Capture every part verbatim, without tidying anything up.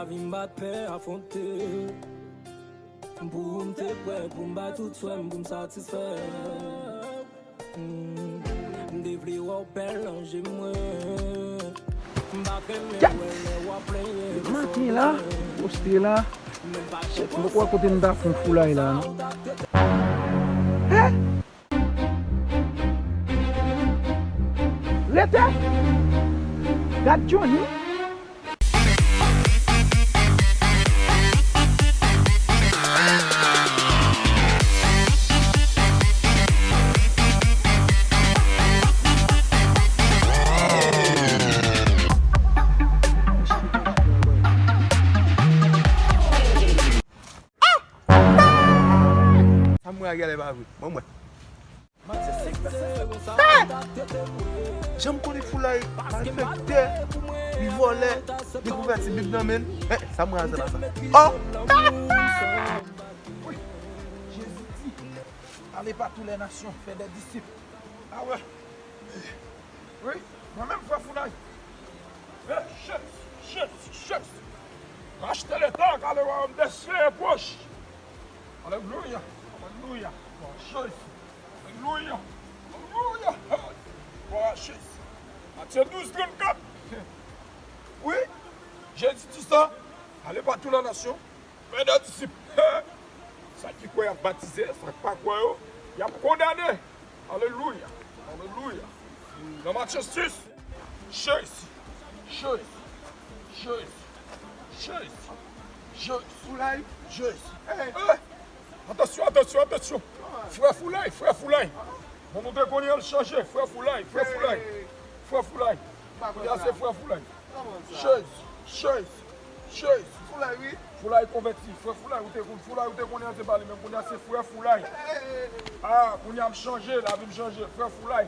Vin bat pè afwonte. Pou m te prè pou m bay tout swè m pou m satisfè. Mm. M te vle wè w bèl nan je mwen. M pa t renmen wè lè w ap plenyen. Maten la, poste la. Shit, m poko wè kote m ta pran foulay la non. Hein? Rete! Gad Johnny! Sa m wè a genlè pa vre. Ban m wè. Jan m konnen foulay malfektè, li vòlè, li konvèti Bib nan men l. Sa m wè a se pa sa. Oh! Wi, Jezi di, allez par toutes les nations, faire des disciples. Ah ouais. Wi, mwen menm frè Foulay. Eh, Jezi, Jezi, Jezi. Racheter le temps car le royaume des cieux est proche. Alelouya, alelouya. Glwa Jezi. Alelouya, alelouya. Glwa Jezi. Matye douz trannkat. Wi, Jezi di sa. Allez par toutes les nations. Fè de disip. Sa ki kwè y ap batize, sa k pa kwè yo, y ap kondane. Alelouya. Alelouya. Nan Matye sis. Jezi. Jezi. Jezi. Jezi. Jezi. Foulay. Jezi. Hey. Eh! Atansyon, atansyon, atansyon. Frè Foulay, frè Foulay. Bon, nou te konnen l chanje. Frè Foulay, frè Foulay. Frè Foulay. Kounye a se frè Foulay. Jezi, Jezi, Jezi. Foulay, wi. Foulay konvèti. Frè Foulay, ou te konn, Foulay, ou te konnen se pa li menm. Kounye a se frè Foulay. Ah, kounye a m chanje, lavi m chanje. Frè Foulay.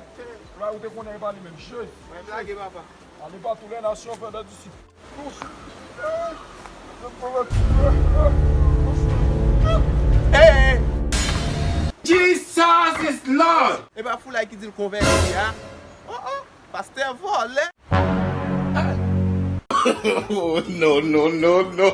Foulay, ou te konnen e pa li menm. Jezi. Mwen blage, papa. Allez par toutes les nations, faire des disciples. Hey! Jesus is Lord! E pa Foulay ki di l konvèti a. Oh, oh, pastè vòlè. Oh, no, no, no, no.